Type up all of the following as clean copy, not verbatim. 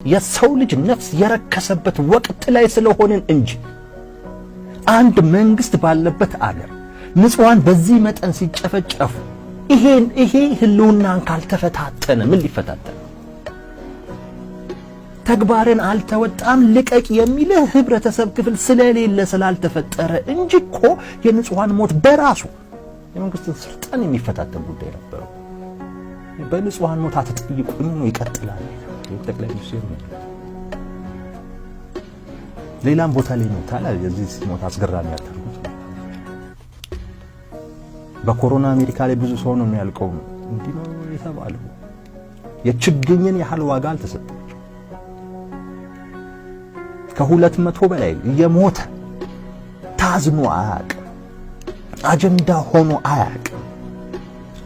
የሰው ልጅ ነፍስ የረከሰበት ወቅት ላይ ስለሆንን እንጂ አንድ መንግስት ባለበት አገር ንጹሃን በዚህ መጠን ሲጨፈጨፉ ይሄ ህልውናን ካልተፈታተነ ምን ሊፈታተን? ተግባርን አልተወጣም ልቀቅ የሚልህ ህብረተሰብ ክፍል ስለሌለ ስላልተፈጠረ እንጂ እኮ የንጹሃን ሞት በራሱ የመንግስትን ስልጣን የሚፈታተን ጉዳይ ነበረው። በንጹሃን ሞት አትጠይቁኝ ነው ይቀጥላል። ጠቅላይ ሚኒስትሩ ሌላም ቦታ ላይ ሞታል። የዚህ ሞት አስገራሚ ያደርጉት በኮሮና አሜሪካ ላይ ብዙ ሰው ነው የሚያልቀው። እንዲህ ነው የተባለው። የችግኝን ያህል ዋጋ አልተሰጣቸው። ከ200 በላይ እየሞተ ታዝኖ አያውቅም። አጀንዳ ሆኖ አያውቅም።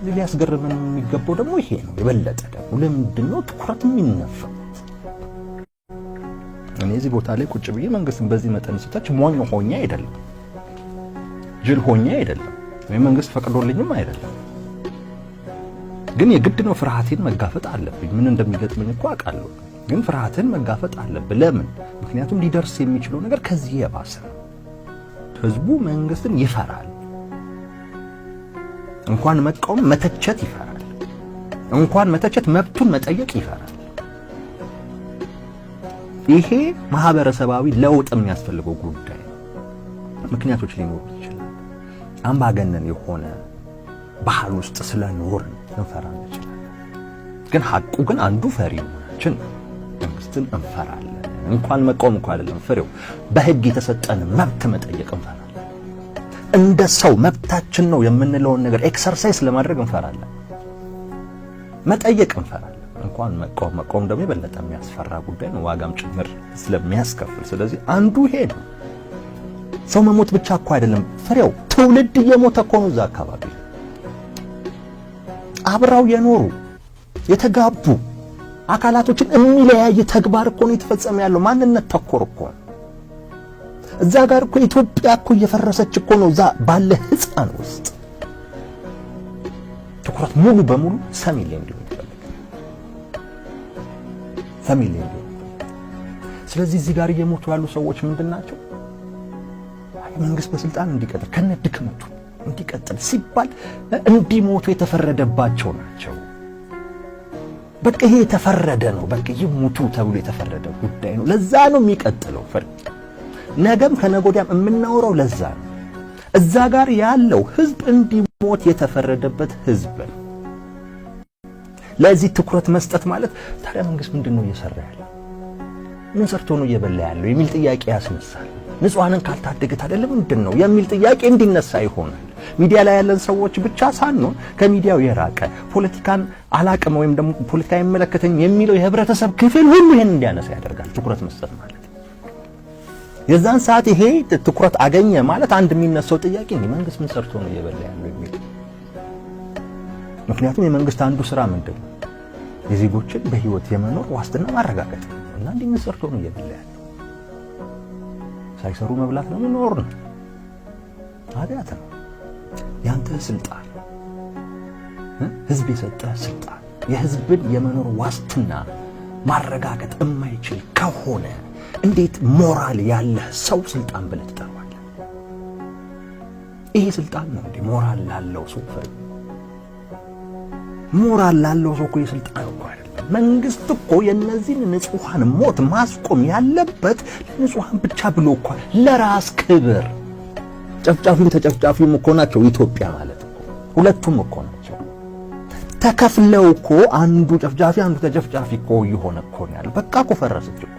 ሊያስገርመን የሚገባው ደግሞ ይሄ ነው። የበለጠ ደግሞ ለምንድን ነው ትኩረት የሚነፈጉት? እኔ እዚህ ቦታ ላይ ቁጭ ብዬ መንግስትን በዚህ መጠን ስተች ሞኝ ሆኜ አይደለም፣ ጅል ሆኜ አይደለም፣ ወይ መንግስት ፈቅዶልኝም አይደለም። ግን የግድ ነው ፍርሃቴን መጋፈጥ አለብኝ። ምን እንደሚገጥመኝ እኮ አውቃለሁ፣ ግን ፍርሃትን መጋፈጥ አለብኝ። ለምን? ምክንያቱም ሊደርስ የሚችለው ነገር ከዚህ የባሰ ነው። ህዝቡ መንግስትን ይፈራል። እንኳን መቃወም መተቸት ይፈራል። እንኳን መተቸት መብቱን መጠየቅ ይፈራል። ይሄ ማህበረሰባዊ ለውጥ የሚያስፈልገው ጉዳይ ነው። ምክንያቶች ሊኖሩ ይችላል። አምባገነን የሆነ ባህል ውስጥ ስለኖርን ልንፈራ እንችላለን። ግን ሐቁ ግን አንዱ ፈሪ መሆናችን መንግስትን እንፈራለን። እንኳን መቃወም እንኳን አይደለም ፍሬው በህግ የተሰጠን መብት መጠየቅ እንፈራለን። እንደ ሰው መብታችን ነው የምንለውን ነገር exercise ለማድረግ እንፈራለን። መጠየቅ እንፈራለን። እንኳን መቃወም መቃወም ደግሞ የበለጠ የሚያስፈራ ጉዳይ ነው፣ ዋጋም ጭምር ስለሚያስከፍል። ስለዚህ አንዱ ይሄ ነው። ሰው መሞት ብቻ እኮ አይደለም ፍሬው፣ ትውልድ እየሞተ እኮ ነው። እዛ አካባቢ አብረው የኖሩ የተጋቡ አካላቶችን የሚለያይ ተግባር እኮ ነው የተፈጸመ ያለው። ማንነት ተኮር እኮ ነው። እዛ ጋር እኮ ኢትዮጵያ እኮ እየፈረሰች እኮ ነው። እዛ ባለ ህፃን ውስጥ ትኩረት ሙሉ በሙሉ ሰሜን ላይ እንዲሆን ይፈልጋል። ሰሜን ላይ እንዲሆን። ስለዚህ እዚህ ጋር እየሞቱ ያሉ ሰዎች ምንድን ናቸው? መንግስት በስልጣን እንዲቀጥል ከነ ድክመቱ እንዲቀጥል ሲባል እንዲሞቱ የተፈረደባቸው ናቸው። በቃ ይሄ የተፈረደ ነው። በቃ ይሙቱ ተብሎ የተፈረደ ጉዳይ ነው። ለዛ ነው የሚቀጥለው ፍርድ። ነገም ከነገ ወዲያም የምናወራው ለዛ ነው። እዛ ጋር ያለው ህዝብ እንዲሞት የተፈረደበት ህዝብ ነው። ለዚህ ትኩረት መስጠት ማለት ታዲያ መንግስት ምንድን ነው እየሰራ ያለው? ምን ሰርቶ ነው እየበላ ያለው የሚል ጥያቄ ያስነሳል። ንጹሐንን ካልታደገ ታዲያ ለምንድን ነው የሚል ጥያቄ እንዲነሳ ይሆናል። ሚዲያ ላይ ያለን ሰዎች ብቻ ሳንሆን ከሚዲያው የራቀ ፖለቲካን አላቅም ወይም ደግሞ ፖለቲካ አይመለከተኝም የሚለው የህብረተሰብ ክፍል ሁሉ ይሄን እንዲያነሳ ያደርጋል። ትኩረት መስጠት ማለት የዛን ሰዓት ይሄ ትኩረት አገኘ ማለት አንድ የሚነሳው ጥያቄ እንዲህ መንግስት ምን ሰርቶ ነው እየበላ ያለው የሚል። ምክንያቱም የመንግስት አንዱ ስራ ምንድን ነው? የዜጎችን በህይወት የመኖር ዋስትና ማረጋገጥ ነው። እና እንዲህ ምን ሰርቶ ነው እየበላ ያለው? ሳይሰሩ መብላት ነው መኖር ነው፣ ኃጢአት ነው። ያንተ ስልጣን ህዝብ የሰጠህ ስልጣን የህዝብን የመኖር ዋስትና ማረጋገጥ የማይችል ከሆነ እንዴት ሞራል ያለህ ሰው ስልጣን ብለህ ትጠራዋለህ? ይሄ ስልጣን ነው እንዴ? ሞራል ላለው ሰው ፈሪ ሞራል ላለው ሰው እኮ የስልጣን እኮ አይደለም። መንግስት እኮ የነዚህን ንጹሃን ሞት ማስቆም ያለበት ለንጹሃን ብቻ ብሎ እኮ ለራስ ክብር። ጨፍጫፊም ተጨፍጫፊም እኮ ናቸው ኢትዮጵያ ማለት እኮ ሁለቱም እኮ ናቸው። ተከፍለው እኮ አንዱ ጨፍጫፊ አንዱ ተጨፍጫፊ እኮ እየሆነ እኮ ነው ያለው። በቃ እኮ ፈረሰች እኮ።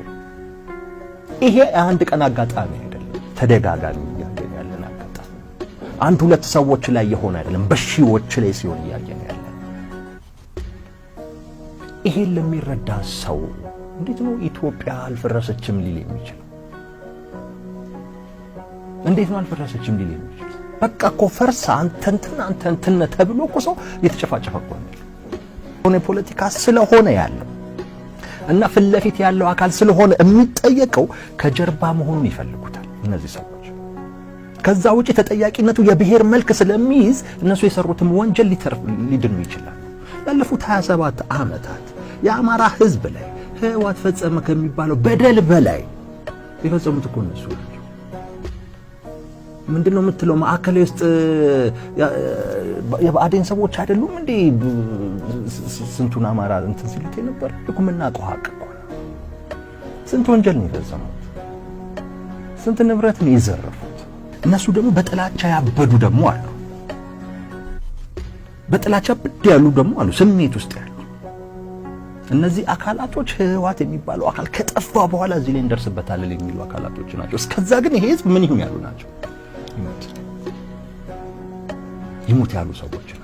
ይሄ አንድ ቀን አጋጣሚ አይደለም፣ ተደጋጋሚ እያየን ያለን አጋጣሚ አንድ ሁለት ሰዎች ላይ የሆነ አይደለም፣ በሺዎች ላይ ሲሆን እያየን ያለን። ይሄን ለሚረዳ ሰው እንዴት ነው ኢትዮጵያ አልፈረሰችም ሊል የሚችለው? እንዴት ነው አልፈረሰችም ሊል የሚችለው? በቃ እኮ ፈርሳ አንተ እንትን አንተ እንትን ተብሎ እኮ ሰው እየተጨፋጨፈ እኮ ነው ያለው። ፖለቲካ ስለሆነ ያለው እና ፊት ለፊት ያለው አካል ስለሆነ የሚጠየቀው ከጀርባ መሆኑን ይፈልጉታል እነዚህ ሰዎች። ከዛ ውጪ ተጠያቂነቱ የብሔር መልክ ስለሚይዝ እነሱ የሰሩትም ወንጀል ሊድኑ ይችላሉ። ላለፉት 27 ዓመታት የአማራ ህዝብ ላይ ህወሓት ፈጸመ ከሚባለው በደል በላይ የፈጸሙት እኮ እነሱ ናቸው። ምንድነው የምትለው? ማዕከላዊ ውስጥ የብአዴን ሰዎች አይደሉም እንዴ ስንቱን አማራ እንትን ሲሉት የነበር? እኮ የምናውቀው ሀቅ እኮ ነው። ስንት ወንጀል ነው የፈጸሙት? ስንት ንብረት ነው የዘረፉት? እነሱ ደግሞ በጥላቻ ያበዱ ደግሞ አሉ። በጥላቻ ብድ ያሉ ደግሞ አሉ፣ ስሜት ውስጥ ያሉ። እነዚህ አካላቶች ህወሓት የሚባለው አካል ከጠፋ በኋላ እዚህ ላይ እንደርስበታለን የሚሉ አካላቶች ናቸው። እስከዛ ግን ይሄ ህዝብ ምን ይሁን ያሉ ናቸው። ይሙት ይሙት ያሉ ሰዎች ናቸው።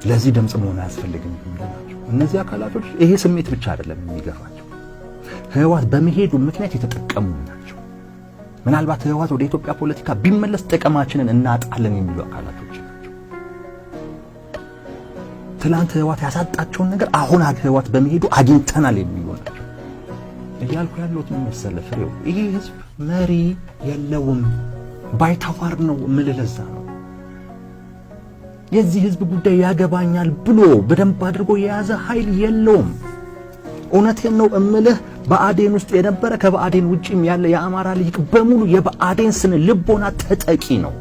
ለዚህ ድምጽ መሆን አያስፈልግም የሚሉ ናቸው። እነዚህ አካላቶች ይሄ ስሜት ብቻ አይደለም የሚገፋቸው፣ ህወሓት በመሄዱ ምክንያት የተጠቀሙ ናቸው። ምናልባት ህወሓት ወደ ኢትዮጵያ ፖለቲካ ቢመለስ ጥቅማችንን እናጣለን የሚሉ አካላቶች ናቸው። ትላንት ህወሓት ያሳጣቸውን ነገር አሁን ህወሓት በመሄዱ አግኝተናል የሚሉ ናቸው። እያልኩ ያለሁት ምን መሰለህ ፍሬው፣ ይሄ ህዝብ መሪ የለውም፣ ባይተዋር ነው የምልህ። ለዛ ነው የዚህ ህዝብ ጉዳይ ያገባኛል ብሎ በደንብ አድርጎ የያዘ ኃይል የለውም። እውነቴን ነው እምልህ፣ ብአዴን ውስጥ የነበረ ከብአዴን ውጪም ያለ የአማራ ልሂቅ በሙሉ የብአዴን ስነ ልቦና ተጠቂ ነው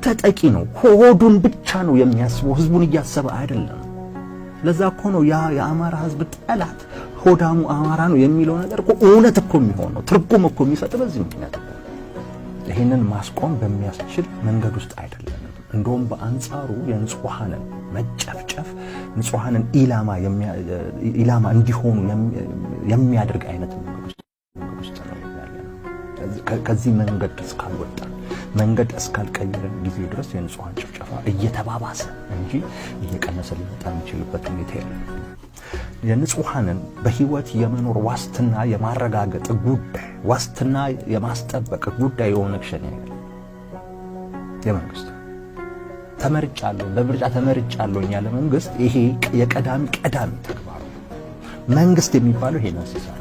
ተጠቂ ነው። ሆዱን ብቻ ነው የሚያስበው፣ ህዝቡን እያሰበ አይደለም። ለዛ እኮ ነው ያ የአማራ ህዝብ ጠላት ሆዳሙ አማራ ነው የሚለው ነገር እኮ እውነት እኮ የሚሆነው ትርጉም እኮ የሚሰጥ በዚህ ምክንያት እኮ። ይህንን ማስቆም በሚያስችል መንገድ ውስጥ አይደለም። እንደውም በአንጻሩ የንጹሐንን መጨፍጨፍ ንጹሐንን ኢላማ እንዲሆኑ የሚያደርግ አይነት መንገድ ውስጥ ነው ያለነው። ከዚህ መንገድ እስካልወጣን፣ መንገድ እስካልቀየረን ጊዜ ድረስ የንጹሐን ጭፍጨፋ እየተባባሰ እንጂ እየቀነሰ ሊመጣ የሚችልበት ሁኔታ የለም። የንጹሐንን በህይወት የመኖር ዋስትና የማረጋገጥ ጉዳይ፣ ዋስትና የማስጠበቅ ጉዳይ የኦነግ ሸኔ አይደለም፣ የመንግስት። ተመርጫለሁ፣ በምርጫ ተመርጫለሁ ያለ መንግስት ይሄ የቀዳሚ ቀዳሚ ተግባሩ። መንግስት የሚባለው ይሄንን ሲሰራ፣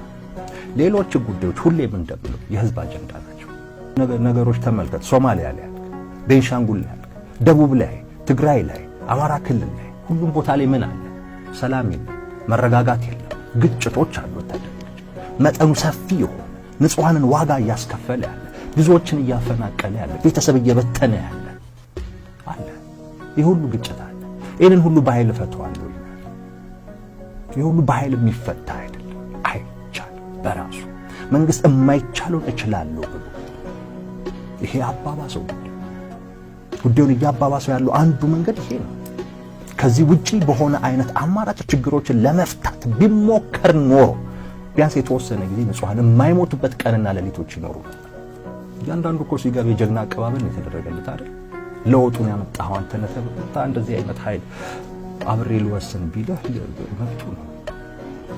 ሌሎች ጉዳዮች ሁሌም እንደምለው የህዝብ አጀንዳ ናቸው። ነገሮች ተመልከት። ሶማሊያ ላይ፣ ቤንሻንጉል ላይ፣ ደቡብ ላይ፣ ትግራይ ላይ፣ አማራ ክልል ላይ፣ ሁሉም ቦታ ላይ ምን አለ? ሰላም የለም፣ መረጋጋት የለም፣ ግጭቶች አሉ። ወታደራዊ መጠኑ ሰፊ የሆነ፣ ንጹሐንን ዋጋ እያስከፈለ ያለ፣ ብዙዎችን እያፈናቀለ ያለ፣ ቤተሰብ እየበተነ ያለ አለ። ይህ ሁሉ ግጭት አለ። ይህንን ሁሉ በኃይል እፈታዋለሁ። ይህ ሁሉ በኃይል የሚፈታ አይደለም፣ አይቻልም። በራሱ መንግስት የማይቻለውን እችላለሁ ብሎ ይሄ አባባሰው፣ ጉዳዩን እያባባሰው ያለው አንዱ መንገድ ይሄ ነው። ከዚህ ውጪ በሆነ አይነት አማራጭ ችግሮችን ለመፍታት ቢሞከር ኖሮ ቢያንስ የተወሰነ ጊዜ ንጹሐን የማይሞቱበት ቀንና ሌሊቶች ይኖሩ ነበር። እያንዳንዱ እኮ ሲገባ የጀግና አቀባበል የተደረገለት አይደል? ለውጡን ያመጣኸው አንተ ነህ ተብሎ እንደዚህ አይነት ኃይል አብሬ ልወስን ቢልህ መብቱ ነው።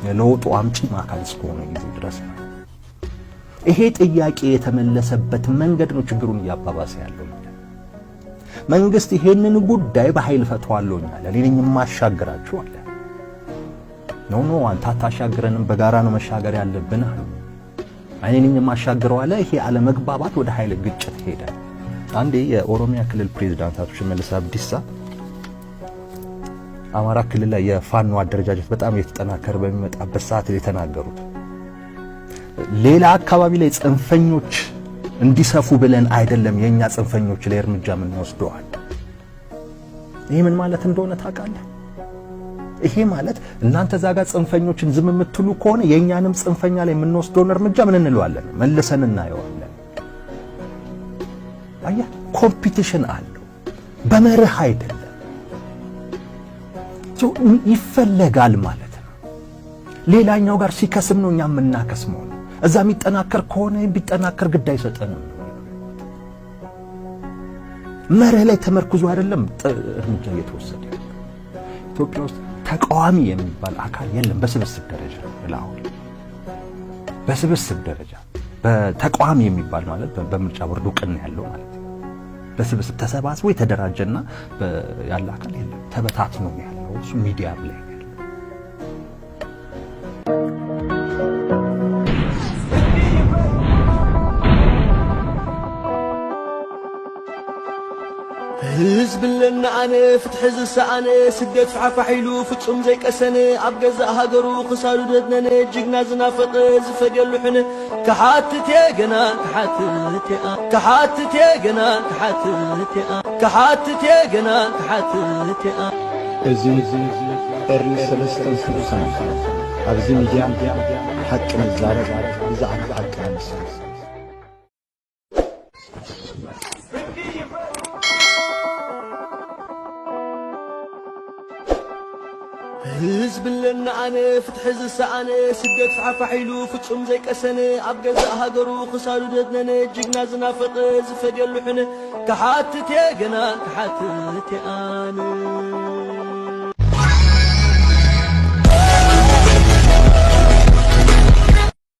የለውጡ አምጪ አካል እስከሆነ ጊዜ ድረስ ነው። ይሄ ጥያቄ የተመለሰበት መንገድ ነው ችግሩን እያባባሰ ያለው። መንግስት ይሄንን ጉዳይ በኃይል ፈተዋለሁኝ አለ። እኔ ነኝ የማሻግራችሁ አለ። No, no፣ አንተ አታሻግረንም፣ በጋራ ነው መሻገር ያለብን አሉ። እኔ ነኝ የማሻግረው አለ። ይሄ አለመግባባት ወደ ኃይል ግጭት ሄደ። አንዴ የኦሮሚያ ክልል ፕሬዝዳንት አቶ ሽመልስ አብዲሳ አማራ ክልል ላይ የፋኖ አደረጃጀት በጣም እየተጠናከረ በሚመጣበት ሰዓት የተናገሩት፣ ሌላ አካባቢ ላይ ጽንፈኞች እንዲሰፉ ብለን አይደለም የኛ ጽንፈኞች ላይ እርምጃ የምንወስደው። ይሄ ምን ማለት እንደሆነ ታውቃለህ? ይሄ ማለት እናንተ እዛ ጋር ጽንፈኞችን ዝም የምትሉ ከሆነ የእኛንም ጽንፈኛ ላይ የምንወስደውን እርምጃ ምን እንለዋለን? መልሰን እናየዋለን። አየህ፣ competition አለው፣ በመርህ አይደለም፣ ይፈለጋል ማለት ነው። ሌላኛው ጋር ሲከስም ነው እኛ የምናከስመው ነው። እዛ የሚጠናከር ከሆነ ቢጠናከር ግድ አይሰጠንም። መርህ ላይ ተመርኩዞ አይደለም እርምጃ እየተወሰደ ያለው። ኢትዮጵያ ውስጥ ተቃዋሚ የሚባል አካል የለም። በስብስብ ደረጃ ለአሁን በስብስብ ደረጃ በተቃዋሚ የሚባል ማለት በምርጫ ቦርድ እውቅና ያለው ማለት ነው። በስብስብ ተሰባስቦ የተደራጀና ያለ አካል የለም። ተበታትኖ ነው ያለው። እሱ ሚዲያ ላይ ያለው። ህዝቢ ኣለና ኣነ ፍትሒ ዝሰኣነ ስደት ፍሓፋሒሉ ፍጹም ዘይቀሰነ ኣብ ገዛእ ሃገሩ ክሳዱ ደድነነ ጅግና ዝናፈቐ ዝፈድየሉ ሕነ ክሓትት እየ ገና ክሓትት እየ ክሓትት እየ ገና ክሓትት እየ ክሓትት እየ ገና ክሓትት እየ። እዚ ኤሪ 360 እዩ። ኣብዚ ሚድያ ሓቂ ንዛረብ፣ ብዛዕባ ሓቂ ንምስል። ህዝቢ ኣለና ኣነ ፍትሒ ዝሰኣነ ስደት ፍሓፋሒሉ ፍጹም ዘይቀሰነ ኣብ ገዛእ ሃገሩ ክሳዱ ደድነነ ጅግና ዝናፈቐ ዝፈድየሉ ሕነ ክሓትት እየ ገና ክሓትት እየ ኣነ።